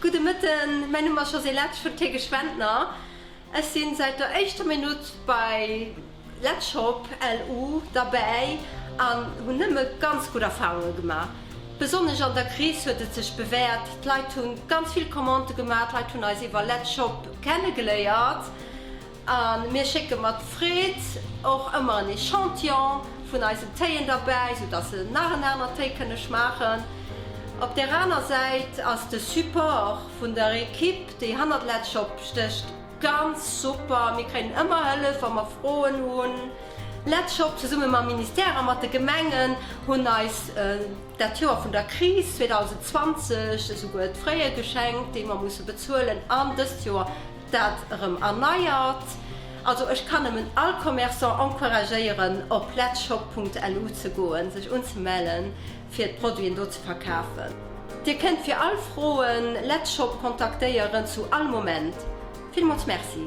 Gudde Mëtten, mäin Numm ass Josée Letsch vun Thé Geschwendner. Ech sinn säit der éischter Minutt bei Letzshop LU derbäi an hunn nëmme ganz gutt Erfahrunge gemaach. Besonnesch an der Kris huet et sech bewährt. D'Leit hunn ganz vill Commandë gemaach, d'Leit hunn eis iwwer Letzshop kennegeléiert a mir schécke mat Freed och ëmmer en Echantillon vun eisen Téien derbäi, sou dass se nach en aner Téi kënne schmaachen. Op där aner Säit ass de Support vun der Equipe, déi hannert Letzshop stécht, Ganz super, mir kréien ëmmer Hëllef wa mer Froen hunn. Letzshop zesumme mam Ministère a mat de Gemengen hunn eis dat Joer vun der Kris 2020 esouguer d'Fraie geschenkt, déi mer musse bezuelen an dëst Joer dat erëm erneiert. Also ech kann nëmmen all Commerçant encouragéieren op letzshop.lu ze goen, sech unzemellen fir d'Produiten do ze verkafen. Dir kënnt fir all Froen Letzshop kontaktéieren zu all Moment. Villmools Merci.